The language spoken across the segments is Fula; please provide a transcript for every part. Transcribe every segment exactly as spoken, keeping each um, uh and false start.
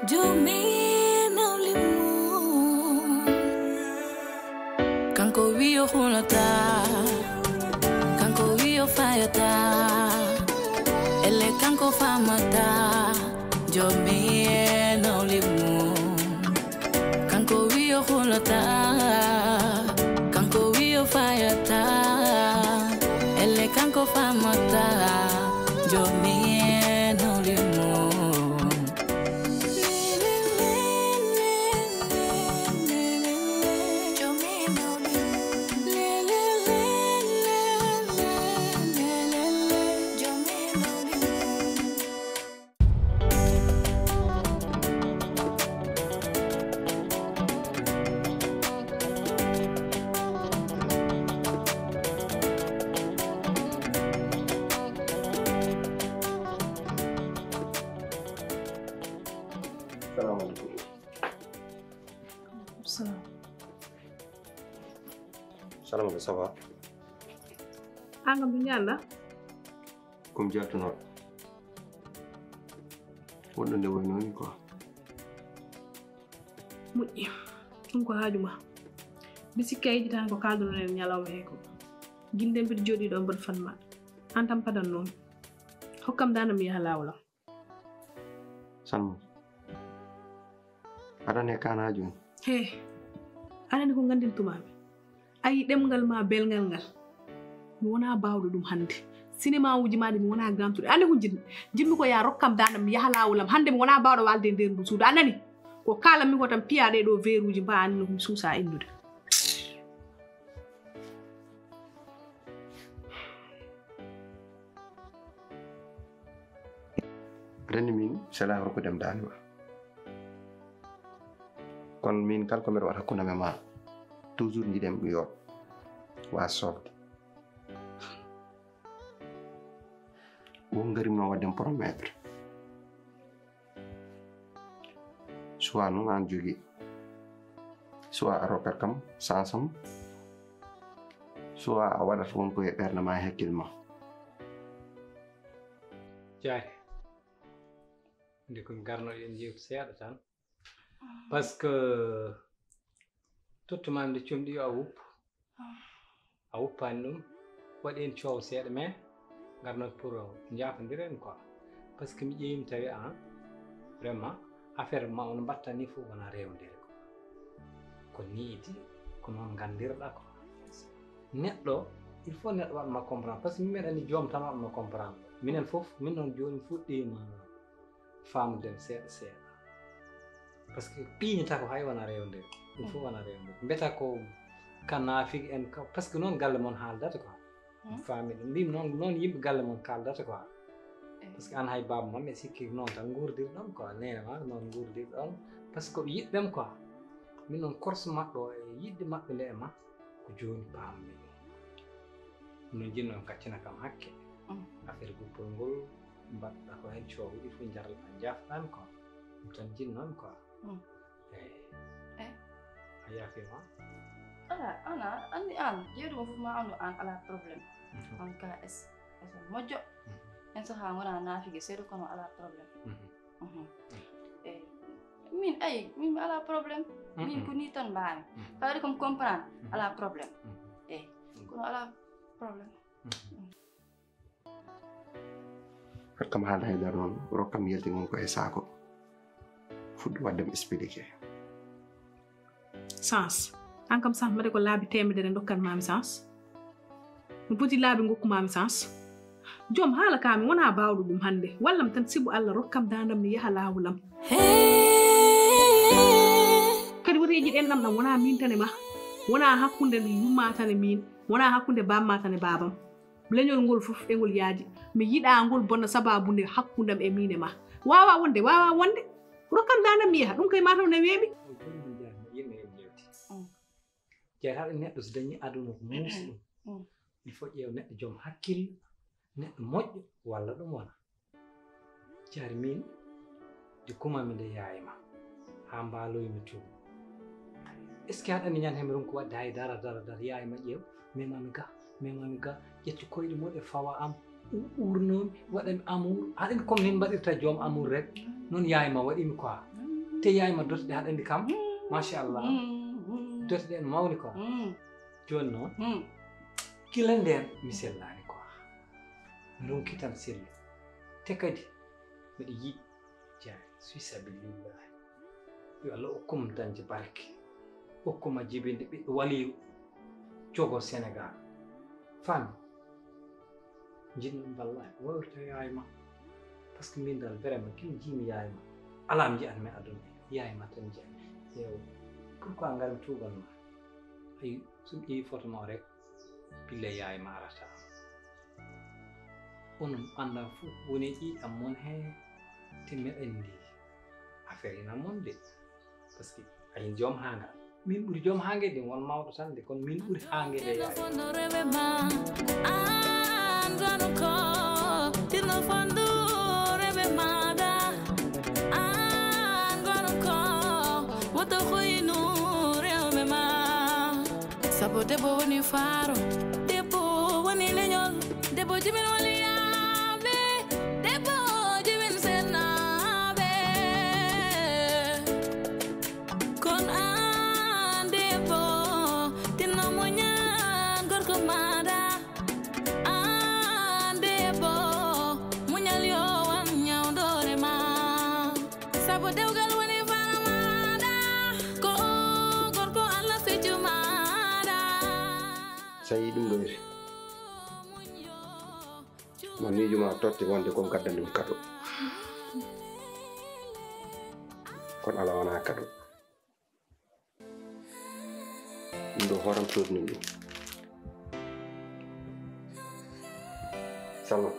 Jomi nawlimum. Kanko wi o hulata, kanko wi o fayata. Elle kanko famata. Jomi nawlimum. Kanko wi o hulata, kanko wi o fayata. Elle kanko famata. Jomi nawlimum. Salamu aleykum. Salam. Salam aleykum, ça va? An kam, ɗum ñaanɗa? Ko mi jaltunooɗo. Wonɗo nde woynoomi quoi. Moƴƴi. Ɗum ko haaju ma. Mi sikki a yejjitaani ko kaaldunoɗen ñalawma hee ko. Ginde mbiɗo jooɗii ɗo mboɗo fan ma. An tan padan noon. Hokkam daande mi yaha laawol am. Salma, aɗa anndi kaana jooni? He, aɗa anndi ko nganndintumaami? A yii ɗemngal ma belngal ngal. Mi wonaa baawɗo ɗum hannde. Sinemawuuji maa ɗi mi wonaa gaamtude. Anndi ko njiɗmi? Njiɗmi ko yaa rokkam daande mi yaha laawol am. Hannde mi wonaa baawɗo waalde e nder ndu suudu. A nani? Ko kaalanmi ko tan piyaa ɗee ɗoo veeruuji mbaa anndi no mi suusaa innude. Aɗa anndi min selaa rokkude am daande ma. Kono min kala ko mbeɗa waɗa hakkunde am e ma, toujours njiɗen ɗum yooɗa, waa soofde. Won ngarimno waɗde am promettre. Soit noon aan jogii, soit a rokkat kam chance am, soit a waɗat won ko e ɓernde ma e hakkille ma. Jaari, nde ko mi garno eɗen njeewti seeɗa tan. Parce que tottuma nde comɗi yo a wuppu. A wuppaani ɗum, waɗi heen coow seeɗa, mais ngarno pour njaafondiren quoi. Parce que mi ƴeewi mi tawi an, vraiment, affaire ma on mbatta ni fof wona rewdere quoi. Ko ni idi, ko noon nganndirɗa quoi. Neɗɗo, il faut neɗɗo waɗma comprendre, parce que min meeɗani joom tan waɗma comprendre. Minen fof, min noon jooni fuɗɗiima faamude seeɗa seeɗa. Parce que ɓiynita ko hay wona rewde, ɗum fof wona rewde. Mbeta ko ka naafiki en, ka, parce que noon galle mon haaldata quoi. Faami ɗum. Mbimi noon, noon yimɓe galle mon kaaldata quoi. Parce que an hay baaba ma, mi sikki noon tan nguurdirɗon quoi. Neene ma noon nguurdirɗon. Parce que ko ɓe yiɗɓe quoi. Min noon korse maɓɓe o e yiɗde maɓɓe nde e ma, ko jooni paammi ɗum. No jinno on kaccina kam hakke. Affaire guppol ngol, mbaɗɗa ko heen coow, il faut njarlaɗa, njaafɗaami quoi. Ɗum tan jinnomi quoi. Eyi. A yaafiima? Ala, ana, anndi aan, jeeɗu mo fof ma anndu aan, alaa problème. Aan ka es, es moƴƴo. En sahaa ngona naafige seeɗa kono alaa problème. Eyi. Min, ayi, min mi alaa problème. Min ko nii tan mbaami. Kala waɗi ko mi comprendre, alaa problème. Eyi. Kono alaa problème. Hokkam haalde haydara noon, rokkam yalti ngon ko e saako. Fuɗɗo waɗde mi expliqué. Chance. An kam chance, mbaɗe ko laabi teemedere ndokkan maami chance. Mi poti laabi ngokku maami chance. Joom haala ka mi wonaa baawɗo ɗum hannde. Wallam tan sibu Allah rokkam daandam mi yaha laawol am. Kadi wota yejjit en ɗam ɗam wonaa min tan e ma. Wonaa hakkunde yumma tan e min. Wonaa hakkunde bamma tan e baabam. Leñol ngol fof e ngol yaaji. Mi yiɗaa ngol bonna sabaabu nde hakkunde am e miin e ma. Waawaa wonde, waawaa wonde. Rokkam daande mi yaha, ɗum kay mataw ne weeɓi. Yimɓe en jewti. Jeetaaɗo neɗɗo so dañii aduna ko muusi ɗum. Il faut ƴeew neɗɗo joom hakkille, neɗɗo moƴƴo, walla ɗum wona. Jaari min, nde kumami nde yaay ma, haa mbaaloymi toon. Est-ce que aɗa anndi ñande heen mi ronki waɗde hay dara, dara, dara, yaay ma ƴeew, memami ga, memami ga, ƴettu koyɗe mum e fawa am, u-, uurnoomi, waɗami amour. Aɗa anndi comme ni mbaɗirta joom amour rek, noon yaay ma waɗimi quoi. Te yaay ma dote ɗe haɗa anndi kam. Machallah. Dote ɗe no mawni quoi. Jooni noon, gila ndeen mi sellaani quoi. Mi ronki tan sellu. Te kadi mbeɗa yiɗi jaay fi sabilillahi. Yo Allah okkum dañde barke. Okkuma jibinde ɓiɗɗo waliyu jogo Sénégal. Fami. Jiɗmi mballa wawirta yaay ma. Parce que min dal vraiment kin jiimi yaay ma. Alam ji an mi aduna. Yaay ma tan jiyan. Yew. Pourquoi ngarmi tuugal ma? Ay, so mi ƴeewi photo ma o rek. Billa yaay ma arata. Onon annda fof woni e ƴiiƴam mon he. Te mi anndi affaire ina mon de. Parce que ayin joom haangal. Min ɓuri joom haange de won mawɗo tan de kono min ɓuri haange de yaay. Sabo debbo woni faaro, debbo woni leñol, debbo jimin woni yaaɓe, debbo jimin sennaaɓe. Kon an debbo, tinno muñan gorko maɗa. An debbo, muñal yo wan ñawdoore ma. Sabo dewgal woni fara maɗa, ko o gorko Allah feccu maɗa. So a yii ɗum ɗo iri, ma miijo ma totte wonde ko mi gaddan ɗum kado. Kono alaa wonaa kado. Ɗum ɗo hooram soodni ɗum. Salma.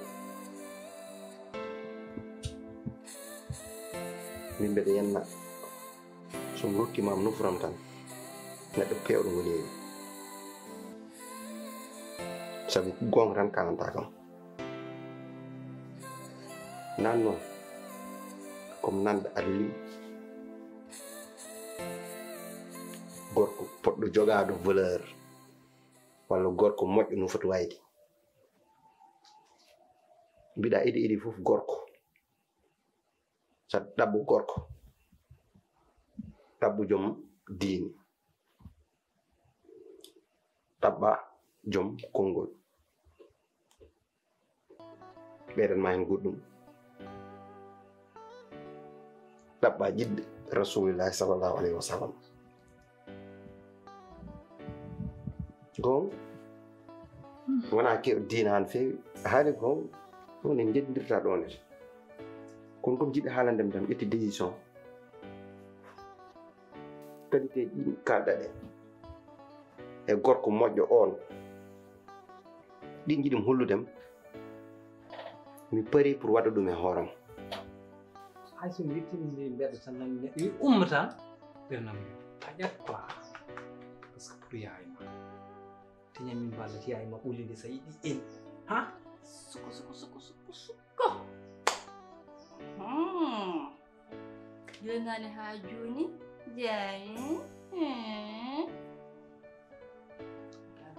Min mbeɗa yenna so mi rokkiima am nufuram tan neɗɗo peewɗo ngoni e sabu goonga tan kaalanta kam. Nan noon comme nanɗo arli gorko poɗɗo jogaado valeur walla gorko moƴƴo no foti wayde. Mbiɗa idi idi fof gorko sa ɗaɓɓu gorko ɗaɓɓu joom diine ɗaɓɓa joom konngol ɓeydan ma heen goɗɗum ɗaɓɓa jiɗde rasulillahi sallallahu alayhi wa sallam gon wona kew diina han feewi haali gon woni jeddirta ɗon ete kono comme jiɗi haalande mi tan ƴetti décision qualité ɗin kalɗa ɗe e gorko moƴƴo on ɗin jiɗi mi holludem mi pari pour wadda ɗum e hooram hay so mi yettimi mbeɗa tan nani neɗɗo wi umma tan ɓernam a ƴat quoi parce que pour yaayma teñam min mballata yaayma ɓulinde sa yiɗi en ha suko suko suko suko suko Yonani ha joni jeyi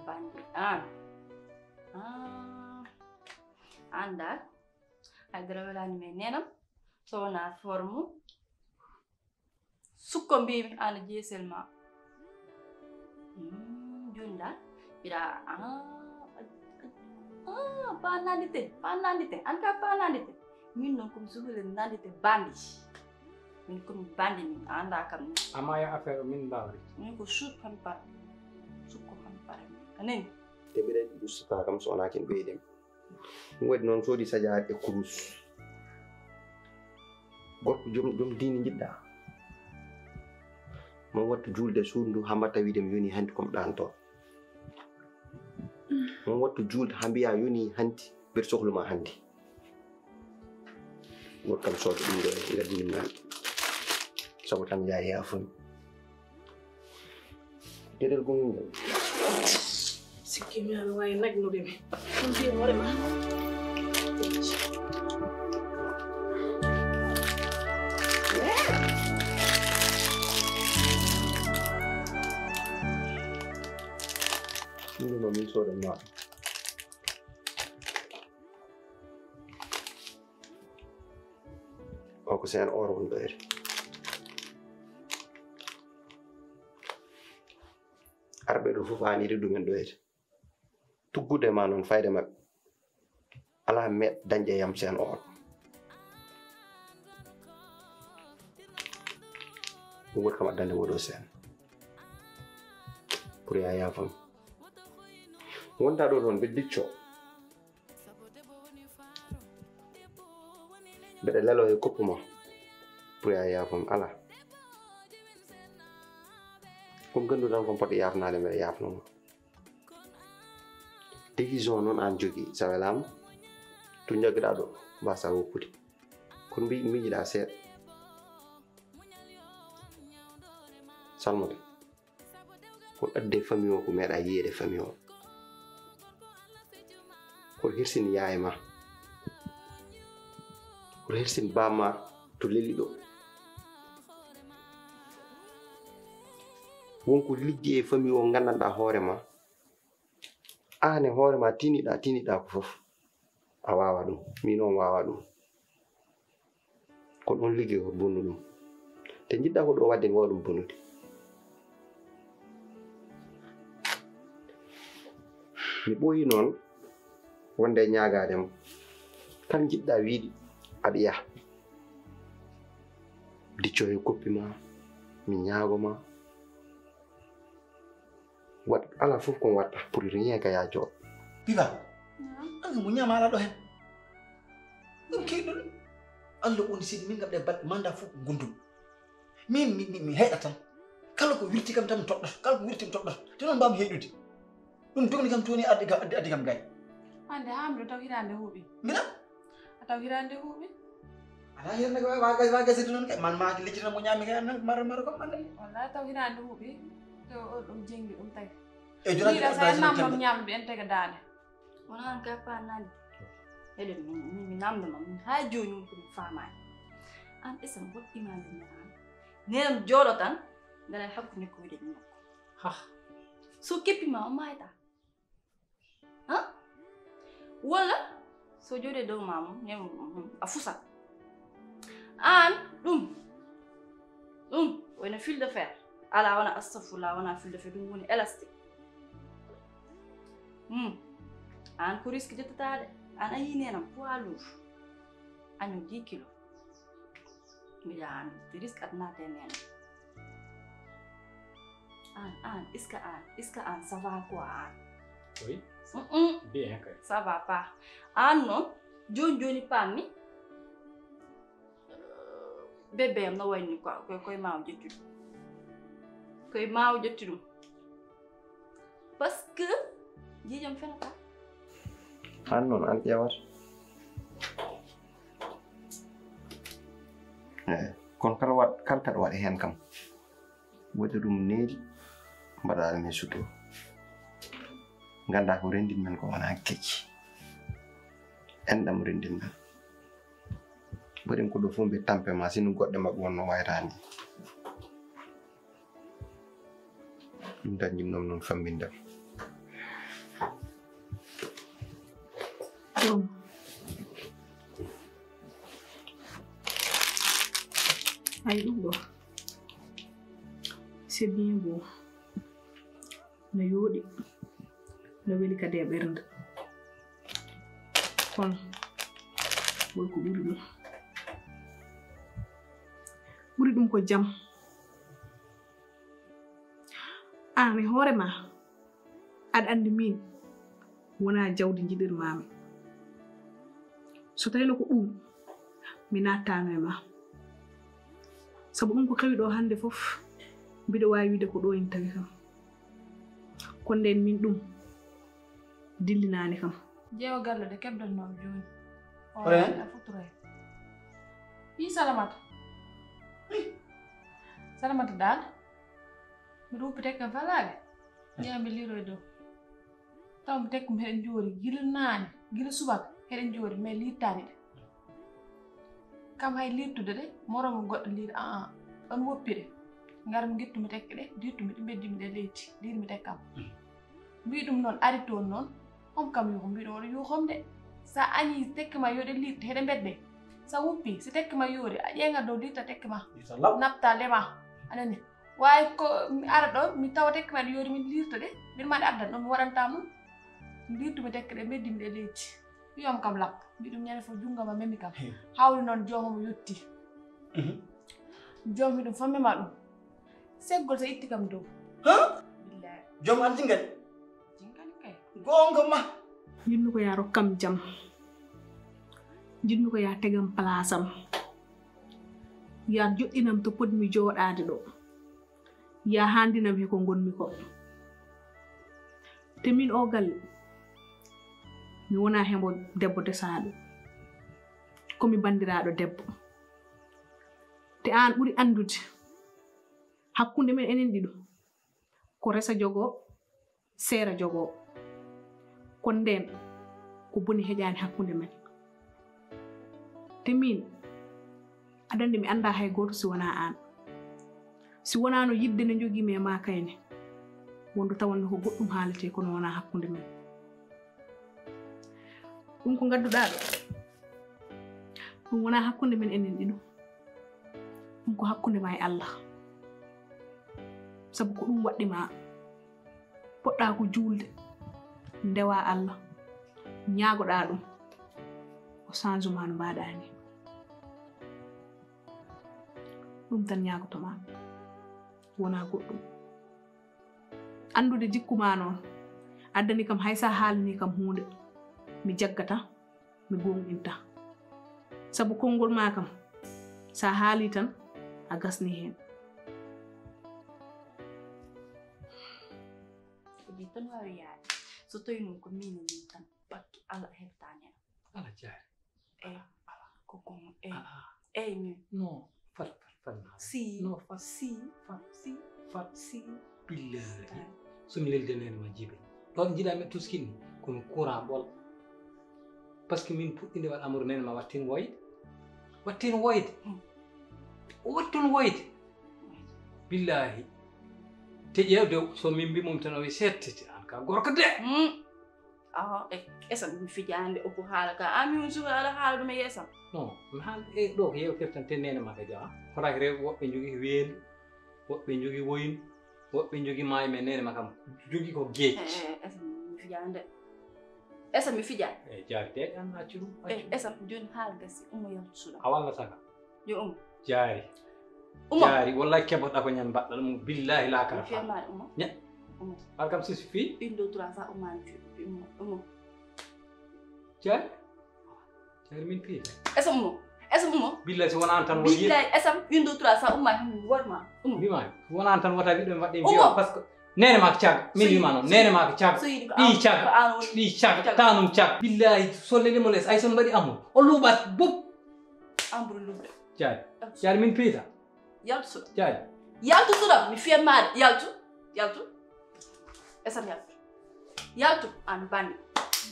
bandi an andal haydara welani men nenam so wona forme sukko mbimi an jeesel ma joni dal mbiɗa pa nandite pa nandite an ka pa nandite min noon komi sohli nandite bandi min komi bandi min anda kam ni amma ya affaire min mbawri min ko suut kam para sukko kam para anani te mbiɗa ustata kam so wona ken ɓeydem ɗum waɗi noon soodi sajaade e kurus gorko joom joom diine njiɗɗa mon wattu juulde suudu ndu haa mbatta wiide mi yoni hanti komi ɗaanto mon wattu juulde haa mbiya yoni hanti mbeɗa sohluma hanti won kam sooda ɗum ɗo e ngaddini maami sabu tan yaa yaafumi Geɗel gongol ngol. Sikki mi aɗa waawi nagnude mi. Ɗum mbiya hoore ma. Ɗum ɗo min soodan ma ɗum. O ko seen or woni ɗo ere. Kamɓe ɗo fof aan iri ɗumen ɗo hede. Tuggude ma noon fayde maɓɓe. Alaa meeɗ dañde yam seen oon. Ɗum woni kam addande mo ɗo seen. Pour ya yaafam. Wonta ɗo ɗoon ɓe dicco. Mbeɗa lelo e koppu ma. Pour ya yaafam alaa. Ko ngannduɗaa ko mbaɗi yaafnaade mbeɗa yaafnoo ma. Division noon aan jogii, so a welaama, to njaggiɗaa ɗo, mbaasaa woppude. Kono mbi-, miijiɗaa seeɗa. Salmode, ko adde famille o ko meeɗaa yiyeede famille o. Ko hirsin yaay ma. Ko hirsin baam ma to leli ɗo. Won ko liggi e famille o nganndanɗaa hoore ma. Aan e hoore ma tiniɗaa, tiniɗaa ko fof. A waawa ɗum. Min on waawa ɗum. Kono on liggey ko bonnu ɗum. Te njiɗɗaa ko ɗo waɗde mi waɗa ɗum bonnude. Mi ɓooyi noon wonde e ñaagaade ma. Kala njiɗɗaa wiide aɗa yaha. Dicco he koppi ma, mi ñaago ma. Waɗ alaa fof ko waɗta pour rien que yaa jooɗo. Biba, an mo ñaama alaa ɗo heen. Ɗum keewɗo ɗum. Allah woni seedi min kam ɗe balɗe manda fof ko gondumi. Min mi mi mi heɗa tan. Kala ko wirti kam tan mi toɗɗata. Kala ko wirti mi toɗɗata. Te noon mbaami heɗude. Ɗum togni kam toni addi kam addi addi kam gay. Hannde haa miɗo taw hiraande huuɓi. Mbiɗa? A taw hiraande huuɓi? Alaa hiraande ko wa wa gasirde noon kay. Man maa leccitina mo ñaami kay an maro maro kam an. Wallaahi taw hiraande huuɓi. To o ɗum jengi ɗum tawi. E jona Mbiɗa sa en namdom ñamde en tega daande. Wona an ka pa nani. Eɗen min min mi namdo ma min haa jooni min ko mi faamaani. An esa woɗɗi ma nde mi an. Nenam jooɗo tan ngala hakkunde ko wiɗen nokku. Ha. So keppi ma o maayta. Ha? Walla so jooɗi dow ma mum nem a fusa. An ɗum ɗum wona fil de fer. Ala wona astafurla wona fil de fer ɗum woni élastique. Hmm. An ko risque jettataade. An a yii nenam poids lourd. Año dix kilo. Mbiɗa an risque aɗa naata e nenam. An an est-ce que an est-ce que an ça va quoi an? Oui. Mm-mm. Bien kay. Ça va pas. An noon jooni jooni pammi. Bébé am no wayni quoi koye koye maawo ƴetti ɗum. Koye maawo ƴetti ɗum. Parce que jiijam fenata. An noon an ƴeewata. Eyi kono kala waɗ kala kaɗa waɗa heen kam. Waɗi ɗum needi mbaɗa ɗum e sutura. Nganndaa ko renndin men ko wonaa kecci. Enɗam renndin men. Mbaɗen ko ɗo fof mbiɗa tampe ma sino goɗɗe maɓɓe wonno wayraani. Ɗum tan njiɗnoo noon fammbinde. Ɗum. Ay ɗum ɗo. C'est bien beau. No yooɗi. No weli kadi e ɓernde. Kono won ko ɓuri ɗum. Ɓuri ɗum ko jam. Aan e hoore ma aɗa anndi min wonaa jawdi njiɗirmaami. So tawino ko ɗum mi naattaano e ma. Sabu ɗum ko kawi ɗo hannde fof mbiɗo waawi wiide ko ɗo en tawi kam. Kono nden min ɗum dillinaani kam. Jeewa galle de keɓdannooma jooni. O Oya? Waɗa futuro en. Yii Salamata. Salamata daal. Miɗo woppi tekke falaade. Ƴeewa mbi liiro e dow. Taw mi tekke mi heɗen joori gila naane, gila subaka heɗen joori mais liittaani ɗe. Kam hay liirtude de, moromo goɗɗo liir a a ɗon woppi ɗe. Ngar mi ngittu mi tekke ɗe, diirtu mi ɗe mbeddi mi ɗe leydi, liir mi tekkam. Mbii ɗum noon ari toon noon, hom kam yuuxo mbii ɗum oɗo yuuxom de. Sa añi tekke ma yoɗe liirte heɗe mbedde. Sa woppi si tekke ma yoori a ƴeeŋa dow liirta tekke ma. Napta lema. Anani. Waawi ko mi ara ɗo, mi tawa tekke ma ɗe yoori, min liirto ɗe. Min ma ɗe addan ɗo, mi waɗanta mo. Liirtu mi tekke ɗe, mbeddimi ɗe leydi. Wiyam kam lappo. Mbi ɗum ñande fof junngo ma memi kam. Hawri noon joomam yetti. Joom mi ɗum fof mema ɗum. Seggol so itti kam dow. Huh? Billahi. Joom an jingani? Jingani kay. Goonga ma. Jinnu ko yaa rokkam jam. Jinnu ko yaa tegam palaasam. Yaa joɗɗinam to potmi jooɗaade ɗo. Yaa haandinam he ko ngonmi ko. Te min o galle, mi wonaa hembo debbo desaaɗo. Ko mi banndiraaɗo debbo. Te aan ɓuri anndude hakkunde men enen ɗiɗo ko resa jogoo, seera jogoo. Kono ndeen ko boni heƴaani hakkunde men. Te miin, aɗa anndi mi anndaa hay gooto si wonaa aan. Si wonaano yiɗde nde njogii mi e maa kayne, wonde tawanno ko goɗɗum haaletee kono wonaa hakkunde men. Ɗum ko ngadduɗaa ɗo, ɗum wonaa hakkunde men enen ɗiɗo. Ɗum ko hakkunde maa e Allah. Sabu ko ɗum waɗɗi maa. Poɗɗaa ko juulde, ndewaa Allah, ñaagoɗaa ɗum, o changement no mbaɗaa ni. Ɗum tan ñaagoto maa, wonaa goɗɗum. Anndude jikku maa noon, addani kam hay so a haalanii kam huunde, mi jaggata, mi goongɗinta. Sabu konngol maa kam, so a haalii tan, a gasni heen. Ko ɗum tan waawi yahde. So tawii noon ko miin e miin tan, barki Allah heɓtaani am. Ala jaari. Eey. Ala, ala. Ko ko, eey. Ala. Eey, miin. No, fat, fat, fat, na. Si. No, fat. Si. Fat. Si. Fat. Si. Billahi. Fat. So mi lelde neene ma jibe. Ɗoon njiɗaa mi tuskinni, kono courant ɓol. Parce que min puɗɗinde waɗ amour neene ma wattin woyde. Wattin woyde. Mm. O wattin woyde. Billahi. Te ƴeewde so min mbi mum tan o wi settete an ka gorko de. Mm. Ah, e, esam mi fijaande o ko haala ka. Ami on suka ala haala ɗum e yesam. Non, mi haal e ɗo ko yewtere tan te neene ma ka jawa. Horaaki rew woɓɓe njogii weendu, woɓɓe njogii woynu, woɓɓe njogii maayo, men neene ma kam jogii ko geec. Eh, eh, esam mi fijaande. Esam mi fijaande. Eh, jaari de an accu ɗum, eh, accu ɗum. Esam jooni haala gasi, ummo yaltu suɗa. A wallata ka. Yo ummo. Jaari. Ummo. Jaari, wallahi keboɗa ko ñan mbaɗɗa ɗum, billahi la kara. Mi fiya ma ummo. Ña. Ummo. Ar kam si fi. Une, deux, trois, ça ummo, ummo, ummo. Jaari. Jaari min fi. Esam ummo. Esam ummo. Billahi si wona an tan woni. Billahi esam une, deux, trois, ça ummo, worma. Ummo. Bima, wona an tan wota wiɗo mbaɗɗe. Ummo. Parce que neene ma ko cag. Min wima noon. Neene ma ko cag. Ɗi cag. Ɗi cag. Tanum cag. Billahi so lele mo les ay son mbaɗi amour. O luuɓat bop. Ambro luuɓde. Jaari. Jaari min piita. Yaltu suɗa. Jaari. Yaltu suɗa. Mi fiyan maade. Yaltu. Yaltu. Esam yaltu. Yaltu. An bandi.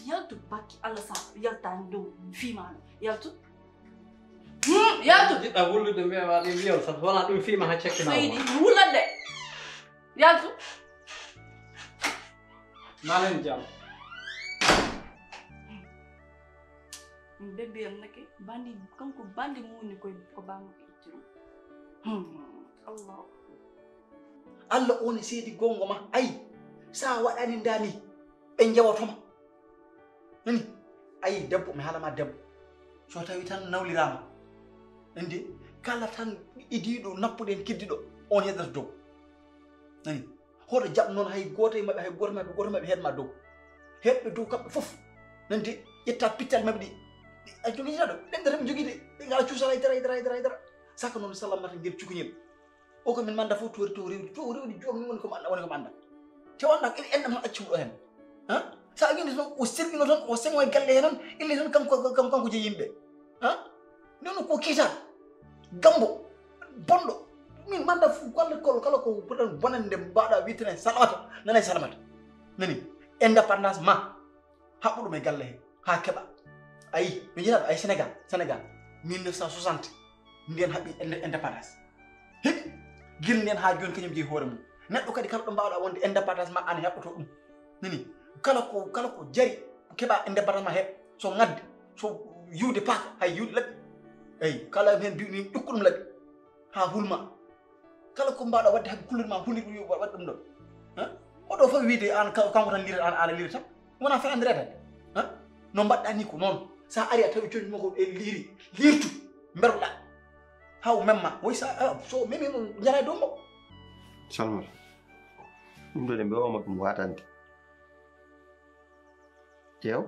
Yaltu bakki Allah sa yaltaani dow mi fiimaano. Yaltu. Hmm, yaltu. Jiɗɗa wullude mbiya ma ɗi mbiyon tan. Wona ɗum fiima ha cakki ma. Seydi, mi wullat de. Yaltu. Malen jam. Bébé am nake bandi kanko bandi muni koy ko bamo ittiro. Hmm. Allah. Allah on e seedi gongo ma ay sa waɗani ndani ɓe njewotoma. Nani? Ayi debbo mi haalama debbo so tawi tan nawlirama andi kala tan idiɗo nappuɗen kiddiɗo on heddata dow. Nani? Hoto jaɓ noon hay gooto e maɓɓe hay gooto maɓɓe gooto maɓɓe heedma dow heɓɓe dow kamɓe fof. Nande ƴetta pittal maɓɓe ɗi a jogitaɗo ɗemdata mi jogide ɓe ngala cuusal haydara haydara haydara haydara. Saka noon sallammata ngel cukañel. O ko min manda fof to to rewdi to rewdi joom ni woni ko manda woni ko manda. Te wanda ko ene enɗam accu ɗo hen. Ha? Sa windi tan o sergino tan o sengo e galle he tan ille tan kanko kanko kanko je yimɓe. Ha? Nono ko kitan. Gambo. Bondo. Min manda fof kala kala kala ko buran bonande mbaɗa witene salmata. Nana salmata. Nani. Indépendance ma. Haɓɓu ɗum e galle he ha keɓa. Ayi mi jinaɗo ay Sénégal Sénégal mille neuf cent soixante nden haɓɓi indépendance. Heɓi gila nden ha joni kañum jeeyi hoore mum. Neɗɗo kadi kala ɗo mbawɗa wonde indépendance ma an heɓɓoto ɗum. Nani? Kala ko kala ko jari keɓa indépendance ma heɓ so ngadde so yiwde paaka hay yiwde laɓi. Eyi kala hen mbiwni ƴukko ɗum laɓi ha hulma. Kala ko mbaɗa wadde haaɓe kullirma, hullirɓe yo waɗ ɗum ɗon. Oɗo fof wiide an, kanko tan lirata, an, an a lirata. Wona felandire tan. No mbaɗɗa ni ko noon. Sa ari a tawi coñi makko e liiri, lirtu, mberoɗa. Haw memma. Woy sa, so memi mo, njara e dow makko. Salmata. Ɗum ɗo de mbewama ɗum watande. Ƴeew,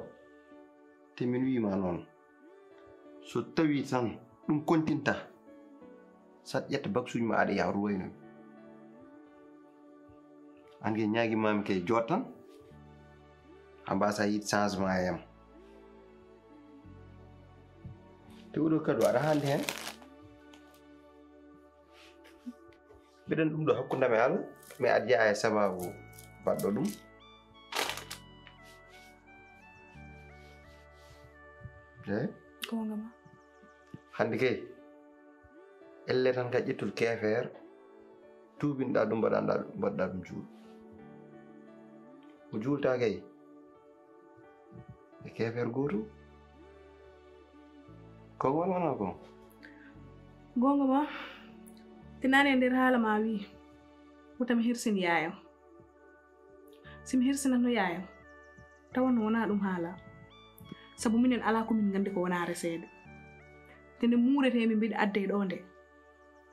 te min wiima noon, so tawi tan ɗum kontinta, saɗa ƴetta baksuuji ma aɗa yaha ruwayno mi. An ke ñaagi mami ke joot tan, a mbasa yiɗ changement e am. Te oɗo kadu aɗa hande hen. Mbiɗen ɗum ɗo hakkunde amen Allah, mi addi e sababu baɗɗo ɗum. Eyi. Goonga ma. Hannde kay, elle tan ka ƴettul keefeer, tuubinɗa ɗum, mbaɗanɗa, mbaɗɗa ɗum juul. O juulta kay, e keefeer gooto. Ko wonano ko? Goonga ma, tinani e nder haala ma wi, wota mi hirsin yaayam. Si mi hirsinano yaayam, tawanno wona ɗum haala. Sabu minen alaa ko min nganndi ko wona reseede. Te nde muuretee mi mbiɗa addee ɗo nde,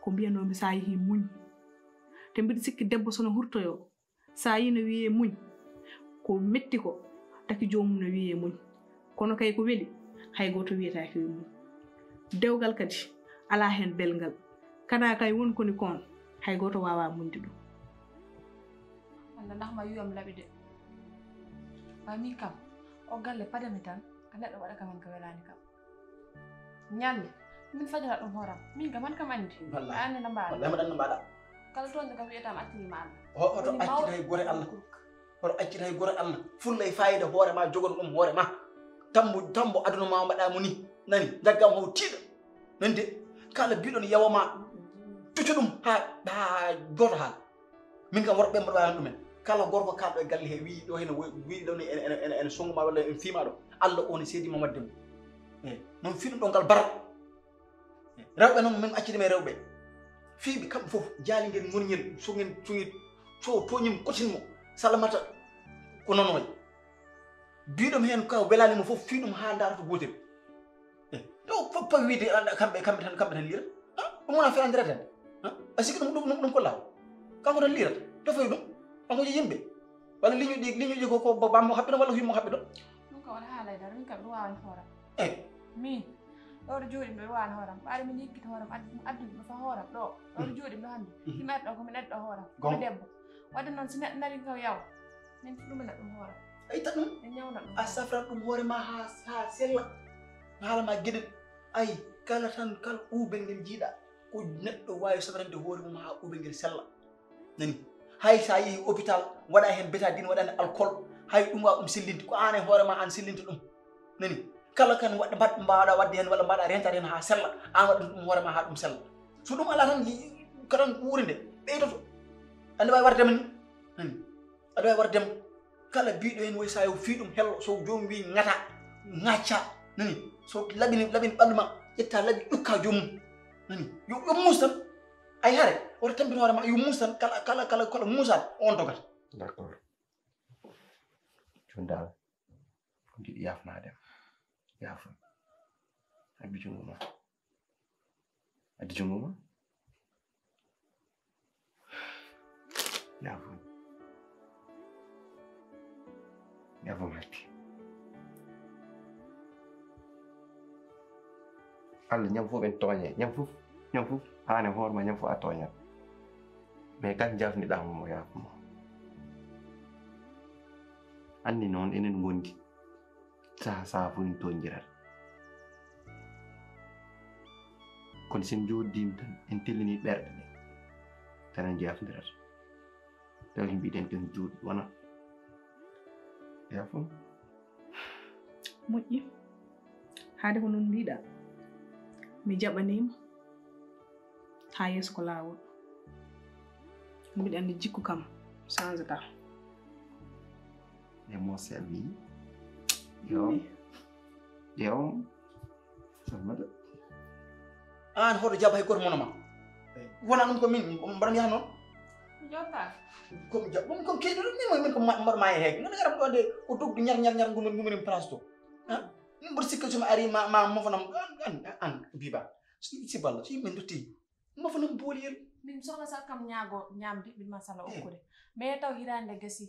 ko mbiyanoomi sa yehi muñ. Te mbiɗa sikki debbo so no hurtoyoo, sa yii no wiyee muñ, ko metti ko, taki joomum no wiyee muñ. Kono kay ko weli, hay gooto wiyetaake yo muñ. Dewgal kadi, alaa heen belngal. Kana kay won koni koon, hay gooto waawaa muñde ɗum. Annda ndax ma yiyam laɓi de. Waaye min kam, o galle padami tan, ka neɗɗo waɗa kam heen ko welaani kam. Ñande, min fajata ɗum hooram. Min kam, an kam anndi. Wallaahi. A anndi no mbaɗa. Wallaahi, mbaɗan no mbaɗa. Kala toonde kam wiyata mi acciri ma Allah. Ho-, hoto accir hay gooto Allah. Hoto accir hay gooto Allah. Fulla e faayida hoore ma, jogono ɗum hoore ma. Tambo, tambo aduna ma mbaɗa mo ni. Nani, jaggam ho tiiɗa. Nani de, kala biɗon yawa ma, tuccu ɗum ha, ha gooto haala. Min kam worɓe mbaɗa ɗumen. Kala gorko kalɗo e galle he wiyi ɗo hene wo-, wiyi ɗo ne ene, ene, ene, ene songu ma walla ene fiima ɗo. Allah o ne seedi ma wadde mo. Eh, noon fiɗum ɗo ngal bara. Rewɓe noon, min accidi men rewɓe. Fii ɓe kamɓe fof, jaali ngel, ngoni ngel, so ngel, so ngel, so tooñii mo, kotin mo, salamata ko noon wayi. Biiɗo mi heen ka welaani mo fof, fii ɗum haa ndaara to gootel. Eh, ɗo fof, fof wiide, ah, kamɓe, kamɓe tan, kamɓe tan liirata. Ah, ɗum wona felandire tan. Ah, a sikki ɗum, ɗum, ɗum, ɗum ko laaw. Kanko tan liirata. To fawi ɗum. Kanko je yimɓe. Walla liñuɗi, liñuɗi ko, ko ba-, bammo haɓɓi ɗon walla huymo haɓɓi ɗon. Ɗum kam wona haalay dara, min kam ɗum waawani hooram. Eh. Min, ɗo ɗo jooɗi mi ɗo waawani hooram. Ɓaade min yeggita hooram, addi, addi ɗum ɗo fa hooram ɗo. Ɗo ɗo jooɗi mi ɗo hannde. Mhm. Himi ari ɗo ko min addi ɗo hooram. Ko debbo. Wadde noon si neɗɗo nari ko yaw, min ɗumina ɗum hooram. A itta ɗum? Min ñawna ɗum. A safran ɗum hoore ma haa, haa sella. Haala ma geɗel. Ay, kala tan, kala ɓuuɓel ngel njiiɗa, ko neɗɗo waawi safrande hoore mum haa ɓuuɓel ngel sella. Nani? Hay so a yehi hôpital, waɗa heen bétadine, waɗa heen alcool, hay ɗum waawa ɗum sellinde. Ko aan e hoore ma aan sellinta ɗum. Nani? Kala kan waɗ-, mbaɗ-, mbaɗa waɗde heen walla mbaɗa rentade heen haa sella, aan waɗa ɗum hoore ma haa ɗum sella. So ɗum alaa tan, yi-, ko tan wuure nde ɓeydoto. Aɗa waawi warde ma ni. Nani? Aɗa waawi warde ma. Kala biiɗo heen woy sa yo fii ɗum hello, so joomum wii ŋata, ŋacca. Nani? So laɓini, laɓini ɓallu ma, ƴetta laɓi, ƴukka joomum. Nani? Yo, yo muus tan. Ay hare, woto tampin hoore ma, yo muus tan, kala, kala, kala, kala muusaɗo, on dogata. D'accord. Jooni dal, ko jiɗi yaafnaade am. Yaafo. Addu junngo ma. Addu junngo ma. Yaafo. Yaafo Makki. Allah, ñam fof en tooñe, ñam fof, ñam fof, aan e hoore ma, ñam fof a tooñat. Mais kan njaafniɗaa mo, mo yaafo mo. Anndi noon, enen ngondi. Saha, saha fof en toñdirat. Kono sen jooɗiima tan, en tellini ɓerɗe ɗe, tan en jaafndirat. Tawi mbiɗen ken juuɗe wona. Yaafo. Moƴƴi. Haade ko noon mbiɗa, mi jaɓaniima. Haa yeeso ko laawol. Mbiɗa anndi jikku kam changata. E mo selli. Yo. Yo. Salmata. Aan hoto jaɓ hay gooto mono ma. Wona ɗum ko min mbaɗan yaha noon. Jota. Ko mi jaɓ ɗum ko keɗɗo ɗum min min ko mbaɗ ma e heege. Ngana garam ɗo de ko dogdu ñar ñar ñar ngumen ngumen place to. Ha? Min mboɗo sikka suma ari ma ma mofanam an an an biba. Si si balla si min dotti. Mofanam booliyel. Min soxla sax kam ñaago ñaamdi bi masala okkude. Mais taw hiraande gasi.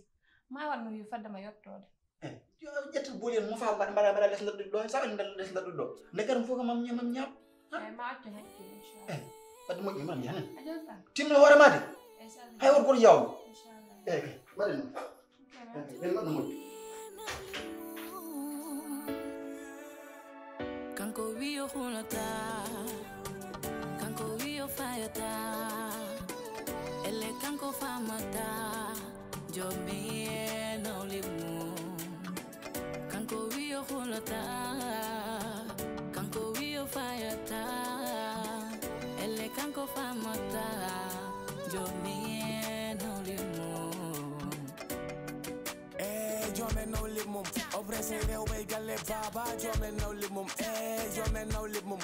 Ma wan no wi fadde ma yottoode. Ƴetta booliyel mofa mbaɗa mbaɗa mbaɗa les ndaɗɗuɗo ɗo sa waɗi les ndaɗɗuɗo ɗo. Nde garam fof kam mam ñam mam ñaam. Ay ma accu hakkil inchallah. Wadde moƴƴi mam yahan. A jota. Timno hoore ma de. Inchallah. Hay won goto yawmo. Inchallah. Eyi waɗen noon. Ok, merci. Ɓen waɗno moƴƴi. Kanko wi o hulata, kanko wi o fayata, elle kanko famata, jomi e nawli mum. Kanko wi o hulata, kanko wi o fayata, elle kanko famata, jomi e nawli mum. Eh, jomen nawli mum. O pressé rewɓe galle baba, jomen nawli mum. Eh, jomen nawli mum.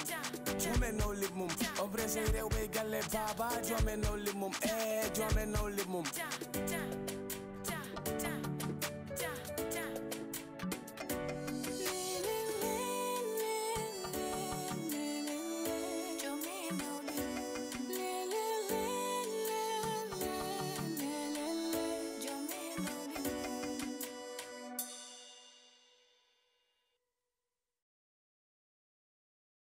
Jomen nawli mum. O pressé rewɓe galle baba, jomen nawli mum. Eh, jomen nawli mum.